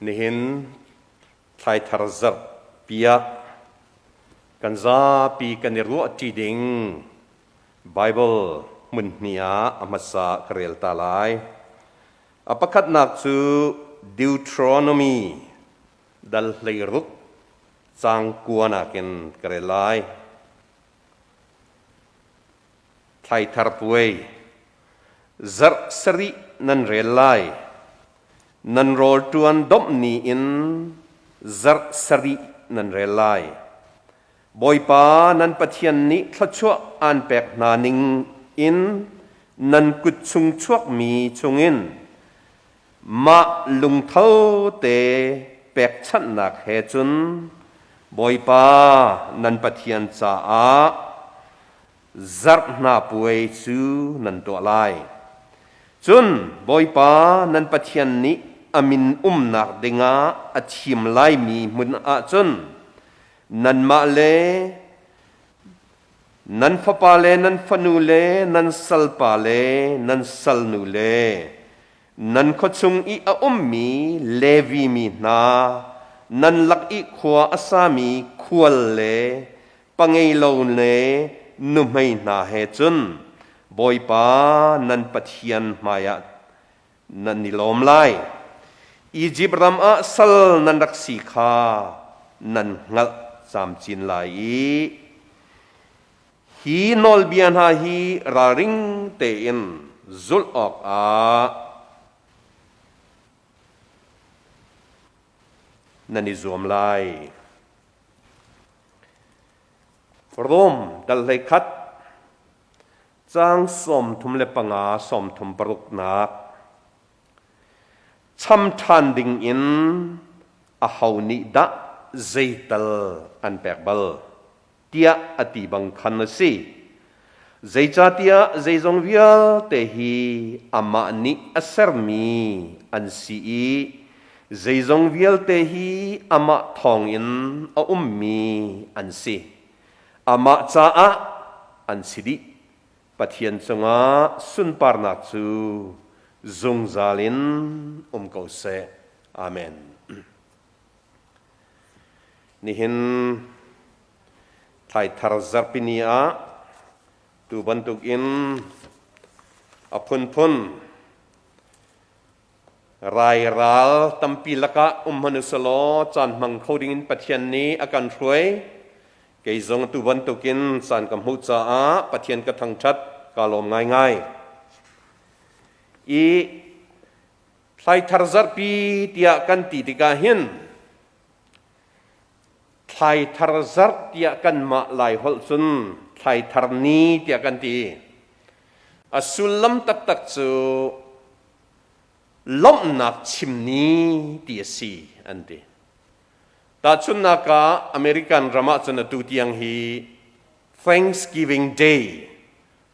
Nihin thlaithar zarhpi ah kan zapi kan i ruahṭi ding Baibal hmun hnih ah a hmasa ka rel ta lai. A pakhatnak cu Deuteronomy dal 16 caang kua nakin ka rel lai. Thlaithar puai zarh sarih nan rel lai. Nan rawl ṭuan domh ni in zarh sarih nan rel lai. Bawipa nan Pathian nih thluachuah aan pek hna ning in nan kut chung chuakmi chungin mah lungtho te pekchanhnak he cun Bawipa nan Pathian caah zarh hna puai cu nan tuah lai. Cun Bawipa nan Pathian nih a min umnak dingah a thim laimi hmun ah cun nanmah le nan fapa le nan fanu le nan salpa le nan salnu le nan khuachung i a ummi Levi mi hna nan lak i khua a sami khual le pangeilo le nuhmei hna he cun Bawipa nan Pathian hmaiah nan i lawm lai. Izipt ram ah sal nan rak si kha nan hngalh camcin lai i hi nawlbia hna hi ralring tein zulh awkah nan i zuam lai. Rom dal 11 caang 35 36 nak cham ṭhan ding in aho nih dah zeital an pek bal tiah a ti bang khan a si. Zeicahtiah zeizong vialte hi amah nih a sermi an si i zeizong vialte hi amah thawngin a ummi an si. Amah caah an si dih. Pathian cungah sunparnak cu zungzal in um ko seh. Amen. Nihin Thlaithar zarhpini ah tu bantukin a phunphun rai ral tampi lakah um hmanh usalaw caan hmang kho dingin Pathian nih a kan hruai. Kei zong tu bantukin caan ka hmuh caah Pathian ka thangṭhat ka lawm ngaingai. I thlaithar zarhpi tiah kan ti tikah hin Thlaithar zarh tiah kanmah Laiholh cun thlaithar ni tiah kan ti. A sullam taktak cu lawmhnak chim ni ti a si an ti. Tahchunhnak ah American ram ah cun atu tiang hi Thanksgiving Day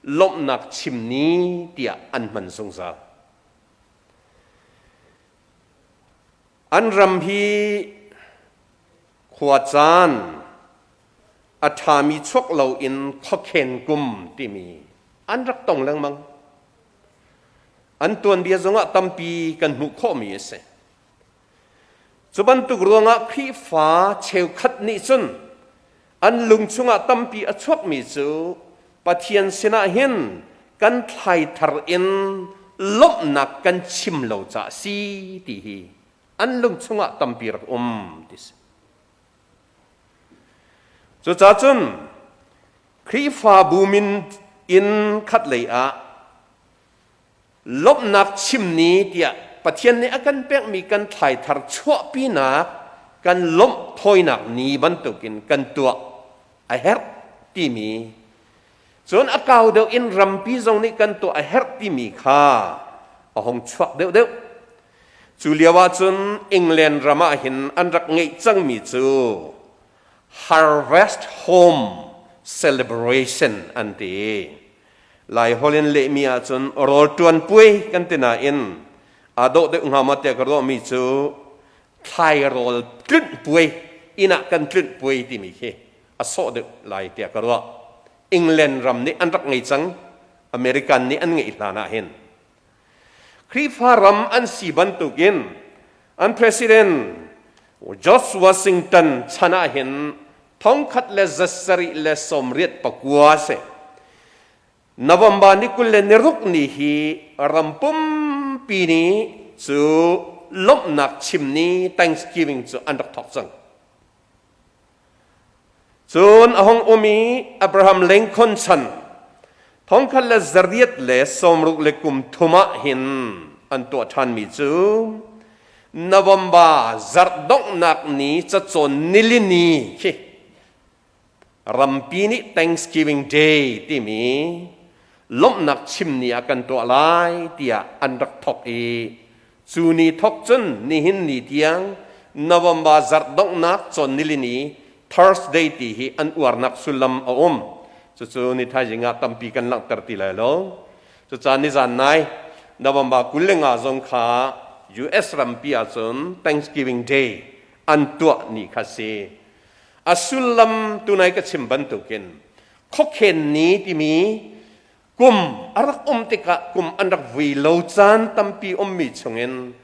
lawmhnak chim ni tiah an hman zungzal. An ram hi khuacaan a ṭhami chuak loin khuakhen kum timi an rak tong lengmang. An tuanbia zongah tampi kan hmuh khawhmi a si. Cu bantuk ruangah Khrihfa cheukhat nih cun an lung chungah tampi a chuakmi cu Pathian sinah hin kan thlaithar in lawmhnak kan chim lo caah si ti hi an lung chungah tampi rak um ti si. Cucaah cun Khrihfabu min in khatlei ah lawmhnak chim ni tiah Pathian nih a kan pekmi kan thlaithar chuahpinak kan lawmh thawinak ni bantukin kan tuah a herh timi cun a kau deuh in rampi zong nih kan tuah a herh timi kha a hong chuak deuhdeuh. Cu lio ah cun England ram ah hin an rak ngeih cangmi cu Harvest Home Celebration an ti. Laiholh in lehmi ahcun rawl ṭuan puai kan ti nain aa dawh deuh hnga maw tiah ka ruahmi cu thlairawl tlunh puai inn ah kan tlunh puai timi khi a sawh deuh lai tiah ka ruah. England ram nih an rak ngei cang. American nih an ngeih hlan ah hin. Khrihfa ram an si bantukin An president George Washington chan ah hin 1789 si. November ni 26 ni hi ram pumpi nih cu lawmhnak chim ni Thanksgiving cu an rak thawk cang. Cun a hung um i Abraham Lincoln chan 1863 ah hin an tuah ṭhanmi cu November zarh donghnak ni cacawn nilini khi rampi nih Thanksgiving Day timi lawmhnak chim ni ah kan tuah lai tiah an rak thawk i cu ni thawk cun nihin ni tiang November zarh donghnak cawn nilini Thursday ti hi an uarnak sullam a um. Cucu ni thaizing ah tampi kan langhter ti lai lo. Cucaah nizan nai November 25 zong kha US rampi ahcun Thanksgiving Day an tuah ni kha si. A sullam tunai ka chim bantukin khokhen ni timi kum a rak um tikah kum an rak vui lo caan tampi ummi chungin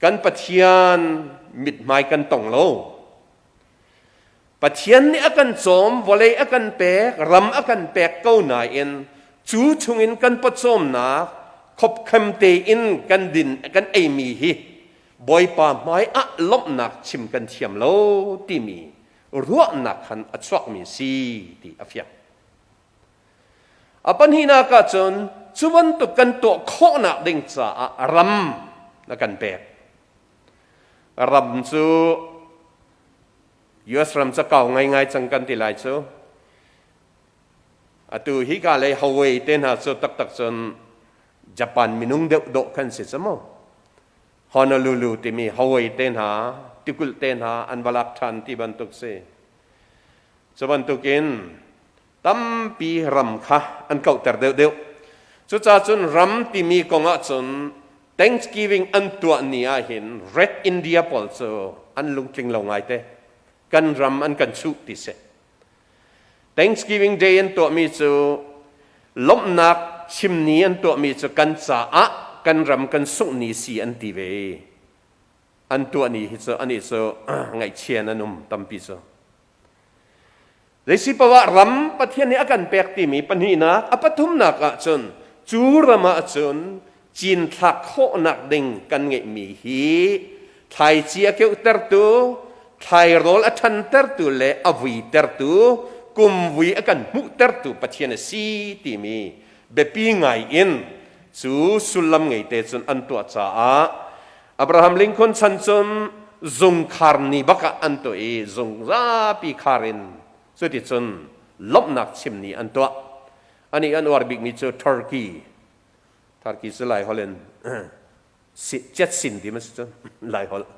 kan Pathian mithmai kan tong lo. Pathian nih a kan cawm, vawlei a kan pek, ram a kan pek ko nain cu chungin kan pawcawmnak khopkhem tein kan din kan eimi hi Bawipa hmai ah lawmhnak chim kan thiam lo timi ruahnak khan a chuakmi si ti a fiang. A pahnihnak ah cun cu bantuk kan tuah khawhnak ding caah ram a kan pek. Ram cu US ram cu kau ngaingai cang kan ti lai cu. Atu hi ka lei Hawaii te hna cu taktak cun Japan minung deuh dawh kan si cu mu. Honolulu timi Hawaii te hna, tikulh te hna an va lak ṭhan ti bantuk si. Cu bantukin tampi ram kha an kauhter deuhdeuh. Cucaah cun ram timi kong ahcun Thanksgiving an tuah ni ahhin Red India pawl cu an lungtling lo ngaite. Kan ram an kan chuh ti si. Thanksgiving Day an tuahmi cu lawmhnak chimni an tuahmi cu kan caah kan ram kan sungh ni si an ti ve. An tuah ni hi cu anih cu ngaihchia an um tampi cu. Zeisi poah ram Pathian nih a kan pek timi pahnihnak a pathumnak ah cun cu ram ah cun cinthlak khawhnak ding kan ngeihmi hi thlaici a keuhtertu, thlairawl a ṭhantertu le a vuitertu, kumvui a kan hmuhtertu Pathian a si timi biapi ngai in cu sullam ngeite cun an tuah caah Abraham Lincoln chan cun zungkhar ni bak ah an tuah i zung zapi khar in cuticun lawmhnak chim ni an tuah. Anih an uar bikmi cu Turkey. Turkey cu Lai holh in cet sin ti ma si cun Lai holh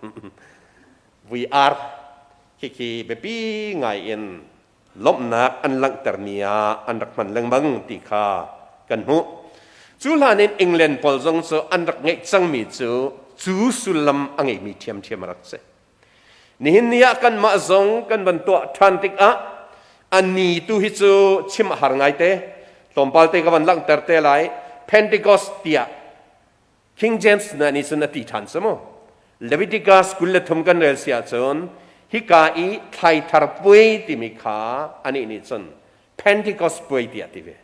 vui ar khikhi biapi ngai in lawmhnak an langhter mi ah an rak hman lengmang ti kha kan hmuh. Cu hlan in England pawl zong cu an rak ngeih cangmi cu cu sullam a ngeimi ṭhiamṭhiam a rak si. Nihin ni ah kanmah zong kan van tuah ṭhan tikah a ni tu hi cu chim a har ngaite. Tlawmpal te ka van langhter te lai. Pentecost tiah King James na nih cun a ti ṭhan cu mu. Leviticus 23 kan rel si ahcun hika i thlaithar puai timi kha anih nih cun Pentecost puai tiah ti ve.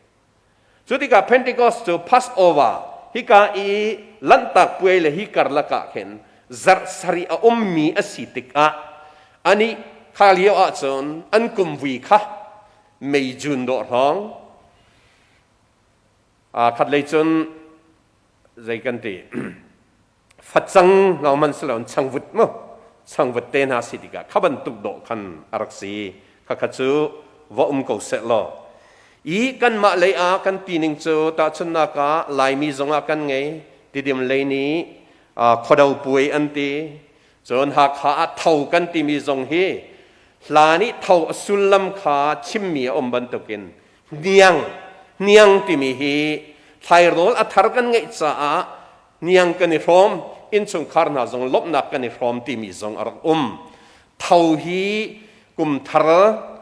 Cu tikah Pentecost cu Passover hika i Lanhtak puai le hi karlak ah khin zarh sarih a ummi a si tikah anih kha lio ahcun an kumvui kha May June dawh hrawng khatlei cun zei kan ti facang ngau man si loin changvut mu changvut te hna si tikah kha bantuk dawh khan a rak si khakha cu va um ko seh law i kanmah lei ah kan ti ning cu tahchunhnak ah Laimi zongah kan ngei Tidim lei nih khuado puai an ti cun Hakha ah tho kan timi zong hi hlan i tho a sullam kha chimmi a um bantukin hniang hniang timi hi thlairawl a thar kan ngeih caah hniang kan i hrawm innchungkhar hna zong lawmhnak kan i hrawm timi zong a rak um tho hi kum thar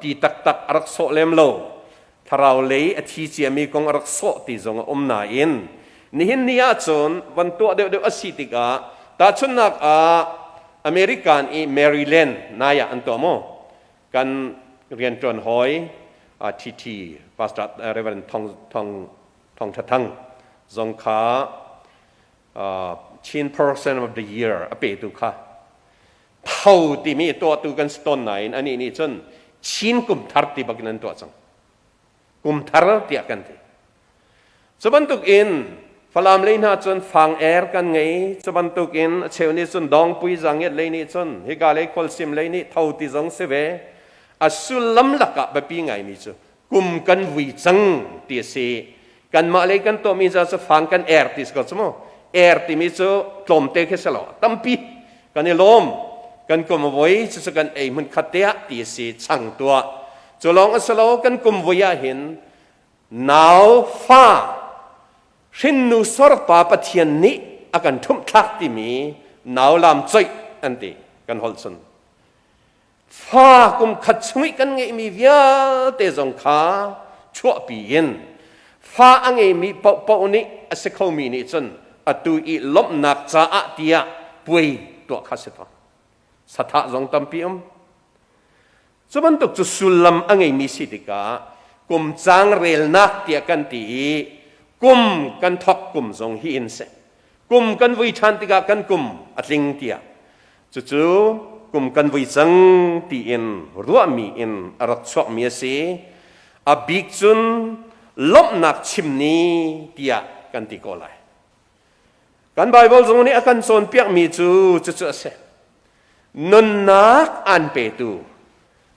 ti taktak a rak sawh lem lo thlarau lei a thi ciami kong a rak sawh ti zong a um nain nihin ni ahcun van tuah deuhdeuh a si tikah tahchunhnak ah American i Maryland nai ah an tuah maw? Kan rianṭuan hawi TT Pastor Reverend Thong Thong Thong Tha Thang zong kha Chin Person of the Year a petu kha tho timi tuahtu kan si tawn nain anih nih cun Chin kum thar ti bakin an tuah cang. Kum thar tiah kan ti. Cu bantuk in Falam lei hna cun fang er kan ngei. Cu bantuk in a cheu nih cun dawngpui zangiat lei nih cun hika lei khualsim lei nih tho ti zong si ve. A sullam lakah biapi ngaimi cu kum kan vui cang ti a si. Kanmah lei kan tuahmi ca cu fang kan er ti si ko cu mu. Er timi cu tlawmte khi si lo, tampi kan i lawm. Kan kum a voi cucu kan ei hmun khat te ah ti a si chang tuah. Cu lawng a si lo kan kum vui ah hin nau fa hrinnu sorpa Pathian nih a kan ṭhumh thlak timi nau lam coih an ti kan holh cun. Fa kum khat chung i kan ngeihmi vialte zong kha chuahpi in fa a ngeimi paohpaoh nih a si khomi nih cun atu i lawmhnak caah tiah puai tuah kha si tawn. Sathah zong tampi um. Cu bantuk cu sullam a ngeimi si tikah kum cang relnak tiah kan ti i kum kan thawk kum zong hi in seh. Kum kan vui ṭhan tikah kan kum a tling tiah Cucu kum kan vui cang tiin ruahmi in a rak chuakmi a si. A bik cun lawmhnak chim ni tiah kan ti ko lai. Kan Baibal zong nih a kan cawnpiakmi cu cucu a si. Nunnak an petu,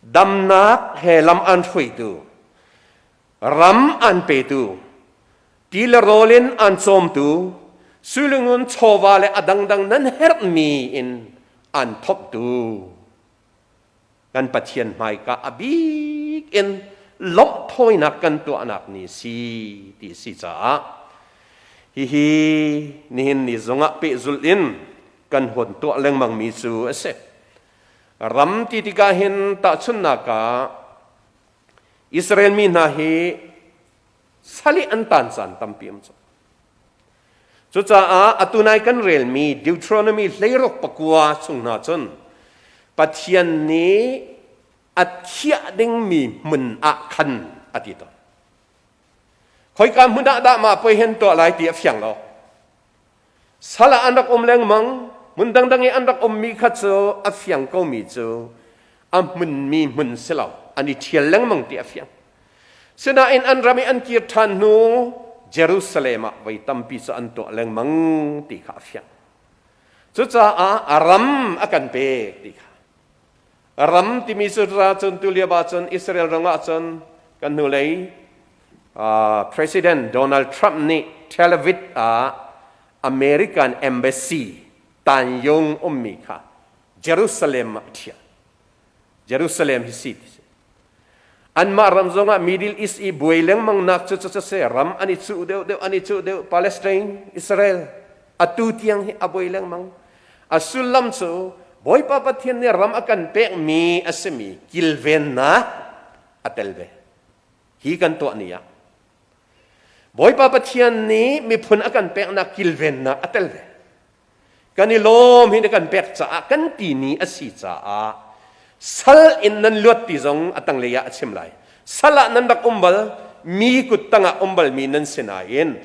damnak he lam an hruaitu, ram an petu, ti le rawl in an cawmtu, suilingun chawva le a dangdang nan herhmi in an thawptu kan Pathian hmaika a bik in lawmh thawinak kan tuahnak ni si ti si caah hihi nihin ni zongah pehzulh in kan hon tuah lengmang mi cu a si. Ram ti tikah hin tahchunhnak ah Israel mi hna hi sal i an taan caan tampi um cu. Cucaah atu nai kan relmi Deuteronomy hleiruk pakua chung hna cun Pathian nih a thiah dingmi hmun ah khan a ti tawn. Khoika hmun ah dah mah puai hen tuah lai ti a fiang lo. Sal ah an rak um lengmang, hmun dangdang i an rak ummi kha cu a fiang komi cu a hmunmi hmun si lo, an i ṭhial lengmang ti a fiang. Sinain an ram i an kir ṭhan hnu Jerusalem ah voi tampi cu an tuah lengmang ti kha a fiang. Cucaah a ram a kan pek ti kha. Ram timi cu ra cun tulio ahcun Israel ram ahcun kan hnulei President Donald Trump nih Tel Aviv ah American Embassy Tanyung ummi kha Jerusalem ah a ṭhial. Jerusalem hi si ti si. Anmah ram zongah Middle East i buai lengmang nak cu cu se ram an i cuh deuh deuh an i cuh deuh Palestine Israel atu tiang hi a buai lengmang. A sullam cu Bawipa Pathian nih ram a kan pekmi a simi kilvennak a tel ve. Hi kan tuah ni ah Bawipa Pathian nih miphun a kan peknak kilvennak a tel ve. Kan i lawm hi na kan pek caah kan ti ni a si caah sal in nan luat ti zong a tanglei ah a chim lai. Sal ah nan rak um bal, mi kut tangah um balmi nan si nain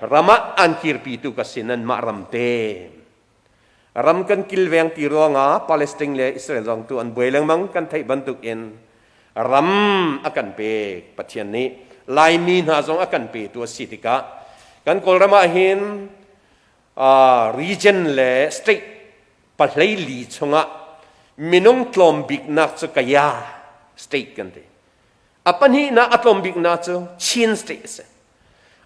ram ah an kirpitu ka si nanmah ram te ram kan kilveng ti ruangah Palestine le Israel zong tu an buai lengmang kan theih bantuk in ram a kan pek Pathian nih Laimi hna zong a kan petu a si tikah kan Kawlram ah hin region le state pahlei li chungah minung tlawm biknak cu Kaya state kan ti. A pahnihnak a tlawm biknak cu Chin state a si.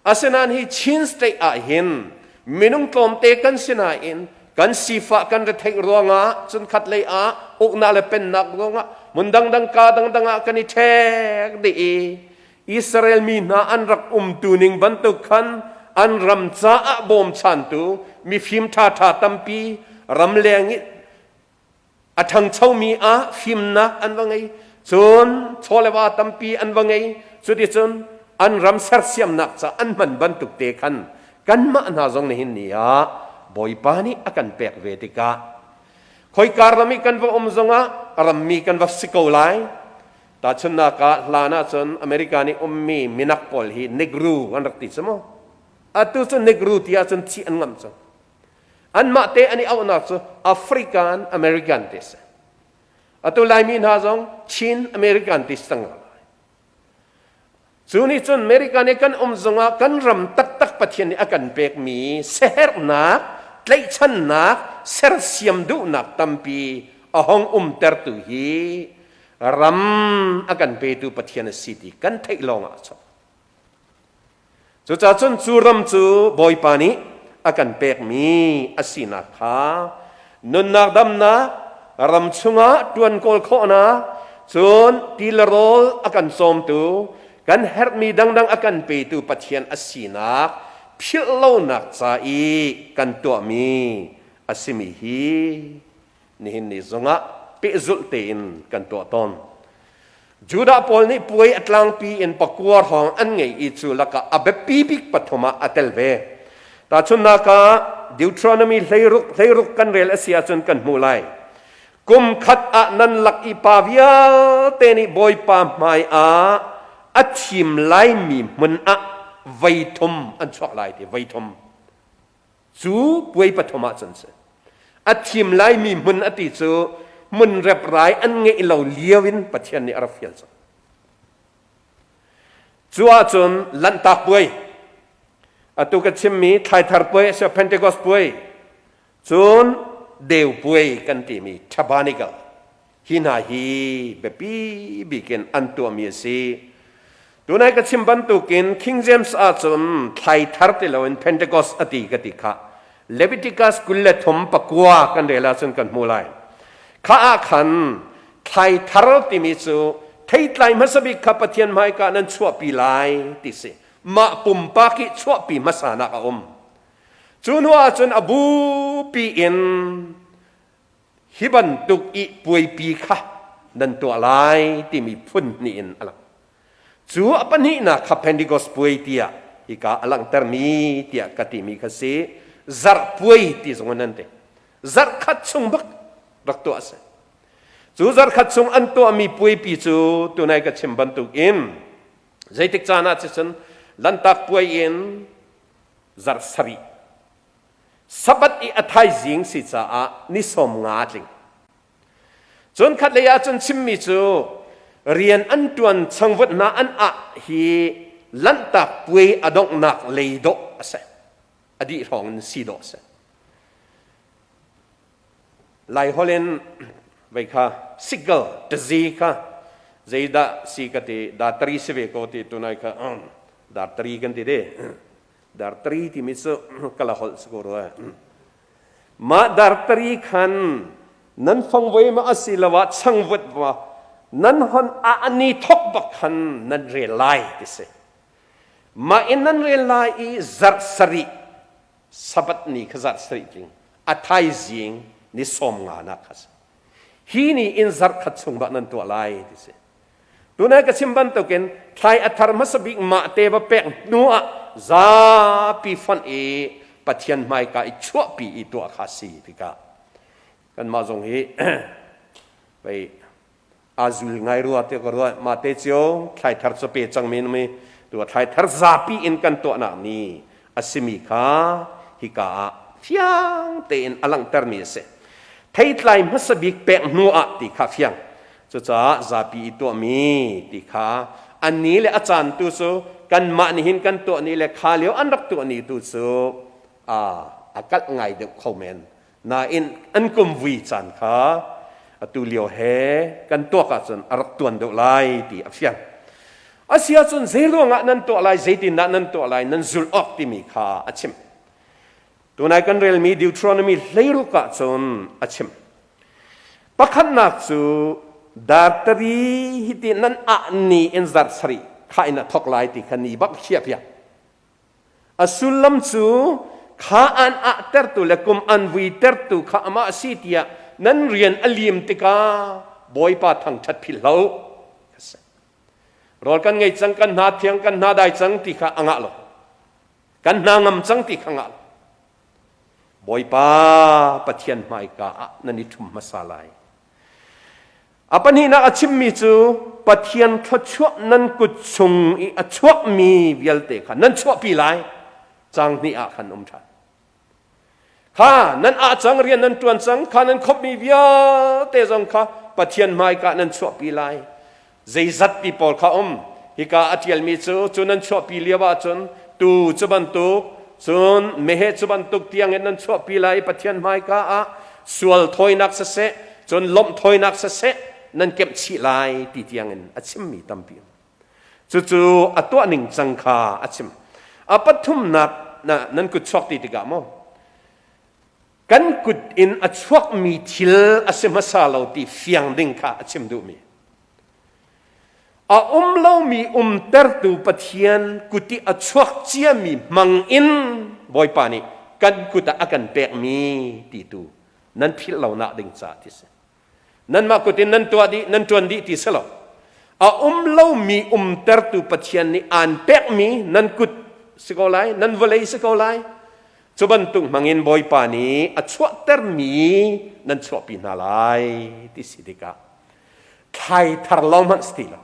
Asinain hi Chin state ah hin minung tlawmte kan si nain kan sifah kan retheih ruangah cun khat lei ah uknak le pennak ruangah hmun dangdang ka dangdang ah kan i ṭhek dih i Israel mi hna an rak umtu ning bantuk khan an ram caah bawmchantu mifim ṭhaṭha tampi ramleng i A ṭhangchomi ah fimnak an va ngei, cun chaw le va tampi an va ngei. Cuticun an ram sersiamnak ca an hman bantuk te khan kanmah hna zong nihin ni ah Bawipa nih a kan pek ve tikah. Khoika ram i kan va um zongah rammi kan va si ko lai. Tahchunhnak ah hlan ahcun America nih ummi minak pawl hi Negro an rak ti cu mu. Atu cu Negro ti ahcun thih an ngamh cang. Anmah te an i auhnak cu African American ti a si. Atu Laimi hna zong Chin American ti si cang lai. Cu nih cun America nih kan um zongah kan ram taktak Pathian nih a kan pekmi siaherhnak, tlaihchannak, sersiam duhnak tampi a hong umtertu hi ram a kan petu Pathian a si ti kan theih lawngah a chuak. Cucaah cun cu ram cu Bawipa nih a kan pekmi a sinak kha nunnak damnak ram chungah ṭuan kawl khawhnak cun ti le rawl a kan cawmtu kan herhmi dangdang a kan petu Pathian a sinak philh lonak ca i kan tuahmi a simi hi nihin ni zongah pehzulh tein kan tuah tawn. Judah pawl nih puai a tlangpi in pakua hrawng an ngei i cu lakah a biapi bik pathum ah a tel ve. Tahchunhnak ah Deuteronomy 16 16 kan rel a si ahcun kan hmuh lai. Kum khat ah nan lak i pa vialte nih Bawipa hmai ah a thim laimi hmun ah voi thum an chuak lai ti voi thum. Cu puai pathum ah cun si. A thim laimi hmun a ti cu hmun reprai an ngeih lo lio in Pathian nih a rak fial cang. Cu ahcun Lanhtak puai, atu ka chimmi Thlaithar puai a si Pentecost puai, cun Deu puai kan timi Tabernacle Hi hna hi biapi bik in an tuahmi a si. Tunai ka chim bantukin King James ahcun thlai thar ti loin Pentecost a ti ka ti kha. Leviticus 23 pakua kan rel ahcun kan hmu lai. Kha ah khan thlai thar timi cu theitlai hmasa bik kha Pathian hmaika nan chuahpi lai ti si. Mah pumpak i chuahpi hmasa nak a um. Cu hnu ahcun a bupi in Hi bantuk i puaipi kha nan tuah lai timi phun hnih in a lang. Cu a pahnihnak kha Pentecost puai tiah hika a langhtermi tiah ka timi kha si. Zarh puai ti zong in an ti. Zarh khat chung bak rak tuah a si. Cu zarh khat chung an tuahmi puaipi cu tunai ka chim bantuk in zeitik caan ah cun Lanhtak puai in zarh sarih Sabbath i a thaizing si caah ni sawm nga a tling. Cun khatlei ah cun chimmi cu rian an ṭuan changvut hna an ah hi Lanhtak puai a donghnak lei dawh a si. A dih hrawng in si dawh a si. Laiholh in vei kha sickle tazi kha zeidah si ka ti datari si ve ko ti tunai kha datari kan ti de. Dartari timi cu kala holh si ko rua. Mah dartari khan nan fangvoi ma asiloah changvut ma nan hon a ani thok bak khan nan rel lai ti si. Mah in nan rel lai i zarh sarih Sabbath ni kha zarh sarih tling a thaizing ni sawm nga nak kha si. Hi ni in zarh khat chung bak nan tuah lai ti si. Tunai ka chim bantukin thlai a thar hmasa bik mah te va pek hnu ah zapi fonh i Pathian hmaika i chuahpi i tuah kha si tikah kanmah zong hi pei azul ngai rua te ka rua mah te cio thlai thar cu pe cang mi mi tu thlai thar zapi in kan tuahnak ni a simi kha hika ah fiang tein a langhtermi a si. Theitlai hmasa bik pek hnu ah ti kha fiang. Cucaah zapi i tuahmi ti kha an ni le a caan tu cu kanmah nihin kan tuah ni le kha lio an rak tuah ni tu cu a kalh ngai deuh kho men. Nain an kum vui caan kha atu lio he kan tuak ahcun a rak tuan deuh lai ti a fiang. A si ahcun zei ruangah nan tuah lai, zeitindah nan tuah lai, nan zulh awk timi kha a chim. Tunai kan relmi Deuteronomy 16 ah cun a chim. Pakhatnak cu dartari hiti nan ah ni in zarh sarih kha in a thok lai ti kha ni bak khiah piak. A sullam cu kha an ah tertu le kum an vui tertu kha amah si tiah nan rian a lim tikah Bawipa thangṭhat philhlo. Rawl kan ngei cang, kan hna thiang, kan hna dai cang ti kha a ngah lo. Kan hna ngam cang ti kha ngah lo. Bawipa Pathian hmaika ah nan i ṭhum hmasa lai. A pahnihnak a chimmi cu Pathian thluachuah nan kut chung i a chuakmi vialte kha nan chuahpi lai. Caang hnih ah khan um ṭhan. Kha nan ah cang rian nan ṭuan cang kha nan khopmi vialte zong kha Pathian hmaika nan chuahpi lai. Zeizat ti pawl kha um. Hika a ṭialmi cu cu nan chuahpi lio ahcun tuu cu bantuk cun meheh cu bantuk tiangin nan chuahpi lai i Pathian hmaika ah sual thawinak siseh cun lawmh thawinak siseh nan kemh chih lai ti tiangin a chimmi tampi um. Cucu a tuah ning cang kha a chim. A pathumnak nan kut chuak ti tikah maw kan kut in a chuakmi thil a si hmasa lo ti fiang ding kha a chim duhmi. A um lomi umtertu Pathian kut i a chuak ciami hmang in Bawipa nih kan kut ah a kan pekmi ti tu nan philh lo nak ding caah ti si. Nanmah kut in nan tuah dih, nan ṭuan dih ti si lo. A um lomi umtertu Pathian nih aan pekmi nan kut si ko lai, nan vawlei si ko lai. Cu bantuk hmangin Bawipa nih a chuahtermi nan chuahpi hna lai ti si tikah thlai thar lo hmanh si ti lo.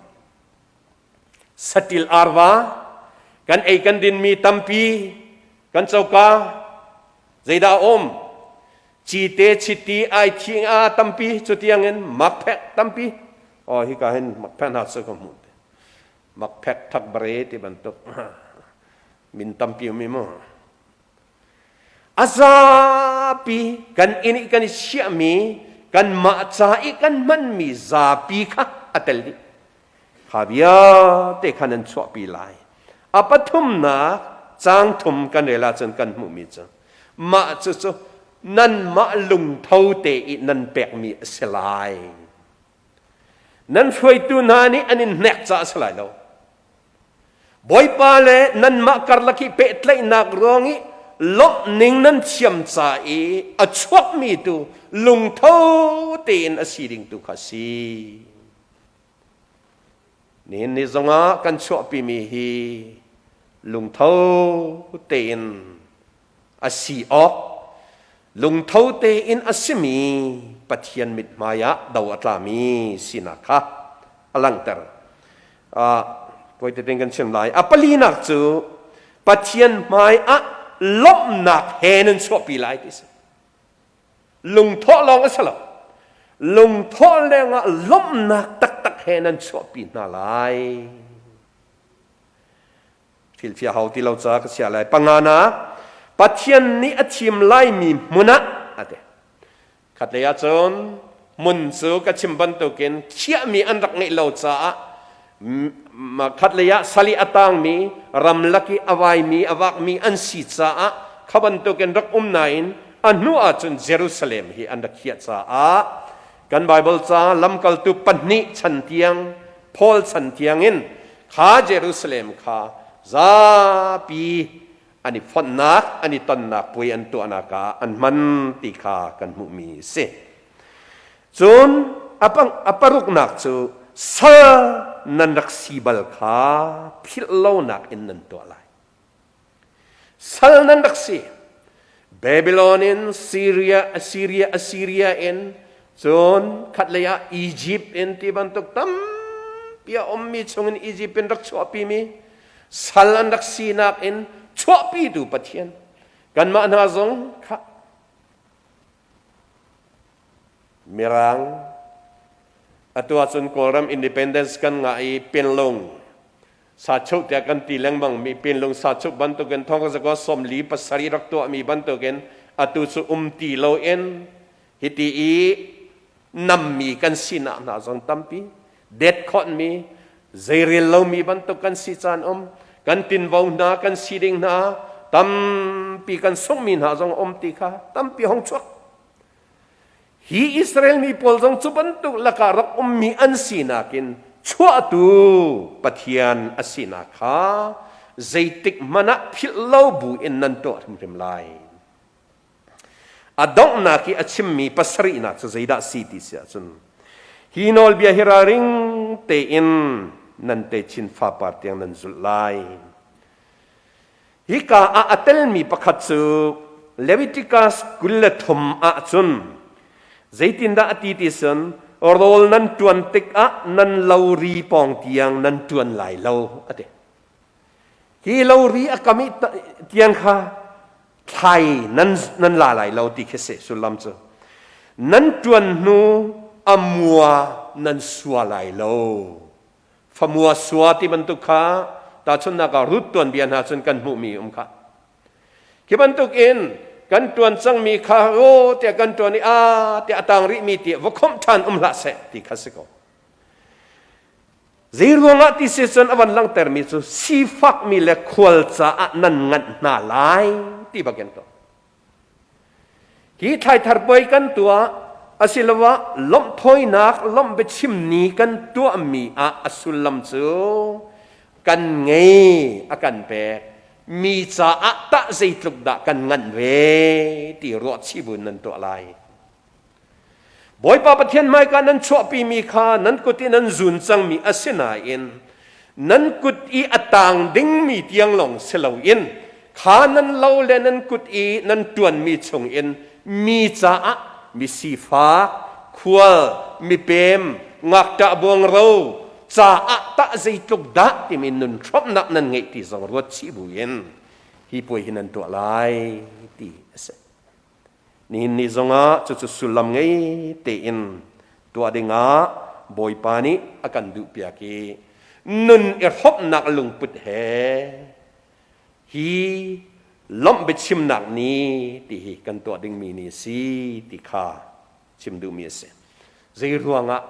Saṭil arva kan ei kan dinmi tampi kan coka zeidah a um? Cite chiti ai thi a tampi cutiang in makphek tampi oh hika hin makphek hna cu ka hmuh te makphek thak bare ti bantuk min tampi um i mu a zapi kan inn i kan i chiahmi kanmah ca i kan hmanmi zapi kha a tel dih Kha vialte kha nan chuahpi lai. A pathumnak caang thum kan rel ahcun kan hmuhmi cu mah cucu nanmah lungtho te i nan pekmi a si lai. Nan hruaitu hna nih an in hnek caah a si lai lo. Bawipa le nanmah karlak i pehtlaihnak ruang i lawmh ning nan thiam ca i a chuakmi tu lungtho tein a si ding tu kha a si. Nihin ni zongah kan chuahpimi hi lungtho tein a si awk, lungtho tein a simi Pathian mithmai ah do a tlami sinak kha a langhter. Uh, Kawi kan chim lai. A palinak cu Pathian hmai ah lawmhnak he nan chuahpi lai ti si. Lungthawh lawng a si lo. Lungthawh lengah lawmhnak taktak he nan chuahpi hna lai. Thilfia hau ti lo ca ka chia lai. Pangana, Pathian nih a thim laimi hmun ah a ti. Khatlei ah cun hmun cu ka chim bantukin khiahmi an rak ngeih lo caah khatlei ah sal i a tangmi ramlak i a vaimi a vakmi an si caah kha bantukin rak um nain a hnu ahcun Jerusalem hi an rak khiah caah kan Baibal ca lamkaltu pahnih chan tiang Paul chan tiangin kha Jerusalem kha zapi an i fonhnak an i tonnak puai an tuahnak ah an hman ti kha kan hmuhmi a si. Cun a paruknak cu sal nan rak si bal kha philh lonak in nan tuah lai. Sal nan rak si. Babylon in Syria, Assyria, Assyria in cun khatlei ah Egypt in ti bantuk tampi a ummi chungin Egypt in rak chuahpimi sal an rak sinak in chuahpitu Pathian kanmah hna zong kha Mirang atu ahcun Kawlram independence kan ngah i Pinlung sachuh tiah kan ti lengmang mi Pinlung sachuh bantukin thong zakaw 47 rak tuahmi bantukin atu cu um ti loin hiti i nammi kan sinak hna zong tampi detkhonmi zeirel lomi bantuk kan si caan um kan tinvo hna kan si ding hna tampi kan sunghmi hna zong um ti kha tampi hong chuak hi Israel mi pawl zong cu bantuk lakah rak ummi an sinak in chuahtu Pathian a sinak kha zeitik hmanh ah philh lo bu in nan tuah hrimhrim lai. A donghnak i a chimmi pasarihnak cu zeidah si ti si ahcun hi nawlbia hi ralring tein nan techin fapar tiang nan zulh lai. Hika ah a telmi pakhat cu Leviticus 23 ahcun zeitindah a ti ti cun rawl nan ṭuan tikah nan lori pawng tiang nan ṭuan lai lo a ti. Hi lori a kam i tiang kha thlai nan nan la lai lo ti khi si sullam cu. Nan ṭuan hnu a mua nan sua lai lo. Famua sua ti bantuk kha tahchunhnak ah Ruth tuanbia hna cun kan hmuhmi um kha. Khi bantuk in kan ṭuan cangmi kha aw tiah kan ṭuan i a tiah a tang rihmi ti va khomh ṭhan um hlah seh ti kha si ko. Zei ruangah ti si cun a van langhtermi cu sifakmi le khual caah nan nganh hna lai ti bakin to. Hi thlaithar puai kan tuah asiloah lawmhthawinak lawmh biachim ni kan tuahmi ah a sullam cu kan ngei a kan pek mi caah tah zeitluk dah kan nganh ve ti ruahchih buin nan tuah lai. Bawipa Pathian hmaika nan chuahpimi kha nan kut i nan zun cangmi a si nain nan kut i a tang dingmi tiang lawng si loin kha nan lo le nan kut i nan ṭuanmi chungin mi caah mi sifak, khual, mipem, ngakṭah buangro caah tah zeitluk dah timi nun hrawmhnak nan ngeih ti zong ruat chih buin hi puai hi nan tuah lai ti a si. Nihin ni zongah cucu sullam ngei tein tuah dingah Bawipa nih a kan duhpiak i nun i hrawmhnak lungput he hi lawmh biachimnak ni ti hi kan tuah dingmi ni a si ti kha chim duhmi a si. Zei ruangah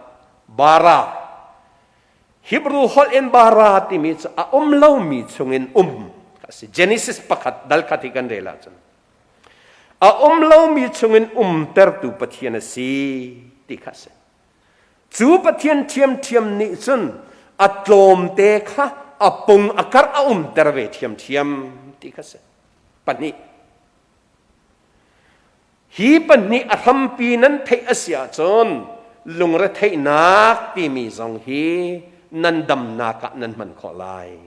bara Hebrew holh in bara timi cu a um lomi chungin um a si. Genesis pakhat dal khat hi kan rel ahcun A um lomi chungin umtertu Pathian a si ti kha a si. Cu Pathian ṭhiamṭhiam nih cun a tlawmte kha a pung a karh a umter ve ṭhiamṭhiam ti kha a si. Pahnih. Hi pahnih a hrampi nan theih a si ahcun lungretheihnak timi zong hi nan damnak ah nan hman khawh lai.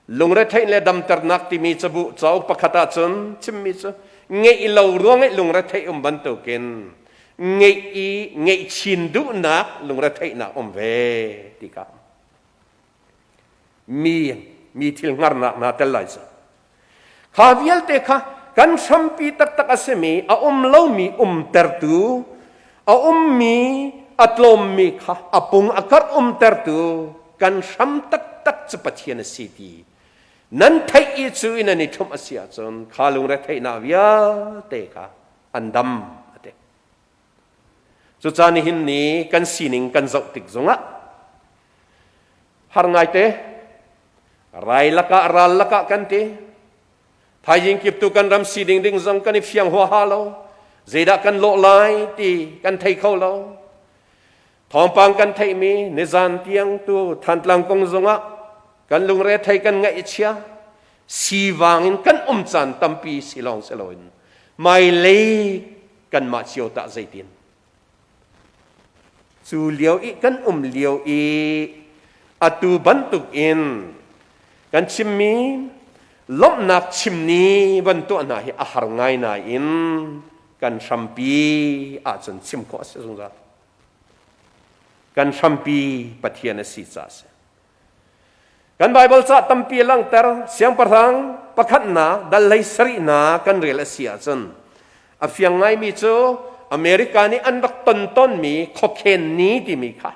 Lungretheih le damternak timi cabu cauk pakhat ahcun chimmi cu ngeih lo ruang i lungretheih um bantukin ngeih i ngeih chin duhnak lungretheihnak um ve ti ka mi mi thil hngarnak hna tel lai cu kha vialte kha kan hrampi taktak a simi a um lomi umtertu a ummi a tlawmmi kha a pung a karh umtertu kan hram taktak cu Pathian a si ti nan theih i cu in an i ṭhumh a si ahcun kha lungretheihnak vialte kha an dam a ti. Cucaah nihin ni kan sining kan zoh tik zongah har ngaite rai lakah ral lakah kan ti Thaizing kip tu kan ram si ding ding zong kan i fiang huaha lo. Zeidah kan lawh lai ti kan thei kho lo. Thawngpang kan theihmi nizan tiang tu Thantlang kong zongah kan lungre thei kan ngaih chia. Sivang in kan um caan tampi si lawng si loin mailei kanmah cio tah zeitin. Cu lio i kan um lio i atu bantuk in kan chimmi lawmhnak chimni van tuah hna hi a har ngai nain kan hrampi ahcun chim khawh a si zungzal. Kan hrampi Pathian a si caah a si. Kan Baibal ca tampi a langhter. Siangpahrang pakhatnak dal hlei sarihnak kan rel a si ahcun a fiang ngaimi cu America nih an rak ton tawnmi khuakhen ni timi kha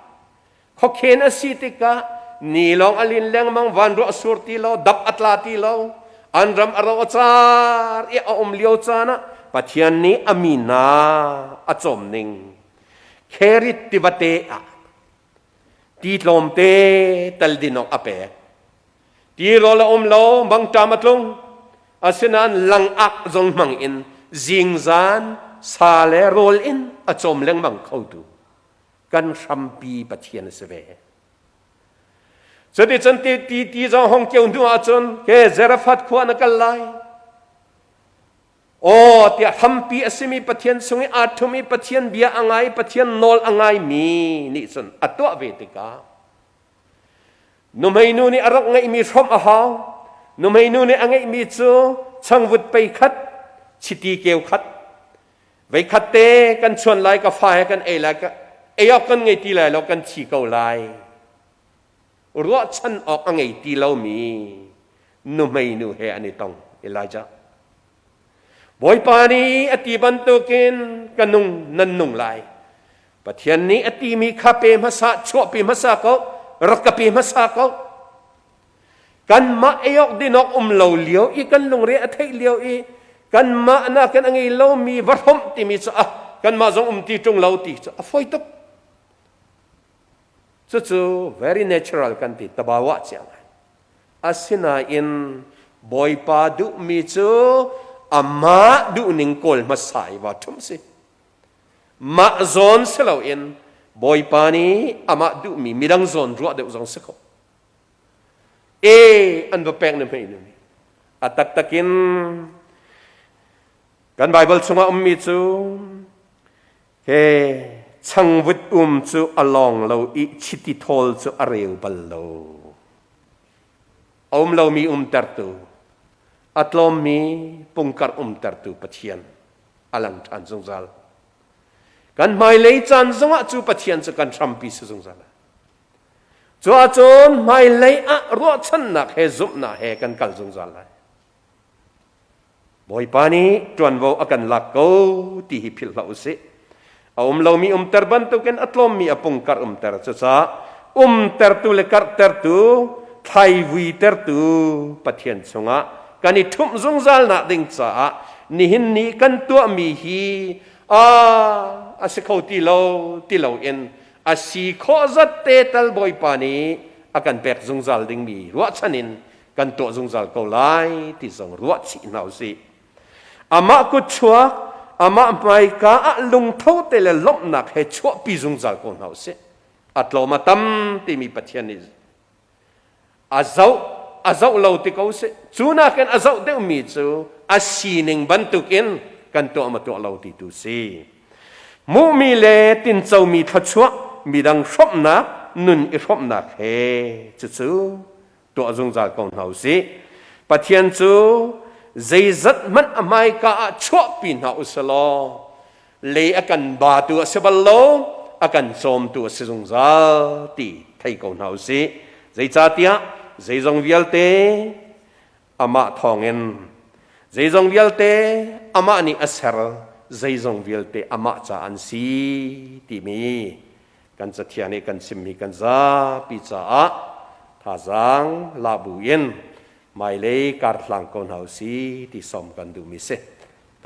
khuakhen a si tikah ni lawng a lin lengmang van ruah a sur ti lo dap a tla ti lo an ram a ro a car i a um lio caan ah Pathian nih a mi hna a cawm ning Kherit tivate ah Ti tlawmte tal din awk a pek. Ti rawl a um lo, mangṭam a tlung. Asinain langak zong hmang in zingzan sa le rawl in a cawm lengmang khotu kan hrampi Pathian a si ve. Cuticun ti ti ti zong hong kio hnu ahcun ke Zarephath khua na kal lai. Aw tiah hrampi a simi Pathian chung i aa ṭhum i Pathian bia a ngai i Pathian nawl a ngaimi nih cun a tuah ve tikah nuhmeinu nih a rak ngeihmi hrawmh a hau. Nuhmeinu nih a ngeihmi cu Changvut pei khat, chiti keu khat. Vei khat te kan chuan lai, ka fa he kan ei lai, ei awk kan ngei ti lai lo, kan thi ko lai. Ruahchan awk a ngei ti lomi nuhmei nu he an i tong Elijah. Bawipa nih a ti bantukin ka nung nan nung lai. Pathian nih a timi kha pe hmasa, chuahpi hmasa ko, rak ka pe hmasa ko. Kanmah ei awk din awk um lo lio i kan lungre a theih lio i kanmah nakin a ngei lomi va hrawmh timi cu ah kanmah zong um ti ṭung lo ti cu a fawi tuk. Cucu very natural kan ti tabawa cia ngai. Asinain Bawipa duhmi cu amah duhning kawl hmasa i va ṭhumh si. Mah zawn si loin Bawipa nih amah duhmi midang zawn ruah deuh zong si kho. E an va pek na hmei nu nih. A taktak in kan Bible chungah ummi cu he changvut um cu a lawng lo i chiti thawl cu a reu bal lo. A um lomi umtertu, a tlawmmi pungkarh umtertu Pathian a lang ṭhan zungzal. Kan hmailei caan zongah cu Pathian cu kan hrampi si zungzal. Cu ahcun hmailei ah ruahchannak he zumhnak he kan kal zungzal lai. Bawipa nih ṭuanvo a kan lak ko ti hi philh hlah usih. A um lomi umter bantukin a tlawmmi a pungkarh umter. Cucaah umtertu le karhtertu, thlaivuitertu Pathian chungah kan i ṭhumh zungzal nak ding caah nihin ni kan tuahmi hi a a si kho ti lo ti loin a si khawh zat te tal Bawipa nih a kan pek zungzal dingmi ruahchan in kan tuah zungzal ko lai ti zong ruah chih hna usih. Amah kutchuak, amah hmaika ah lungtho te le lawmhnak he chuahpi zungzal ko hna usih. A tlawm a tam timi Pathian nih a zoh a zoh lo ti ko sih. Cu nakin a zoh deuhmi cu a sining bantukin kan tuah ma tuah lo ti tu si. Hmuhmi le tincomi thluachuah midang hrawmhnak nun i hrawmhnak he cucu tuah zungzal ko hna usih. Pathian cu zeizat hmanh a hmaika ah chuahpi hna usalaw lei a kan batu a si bal lo, a kan cawmtu a si zungzal ti thei ko hna usih. Zeicahtiah zeizong vialte amah thawngin zeizong vialte amah nih a ser, zeizong vialte amah ca an si timi Kan cathiang nih kan chimmi kan zapi caah thazaang la bu in hmailei karhlang ko hna usih ti sawm kan duhmi si.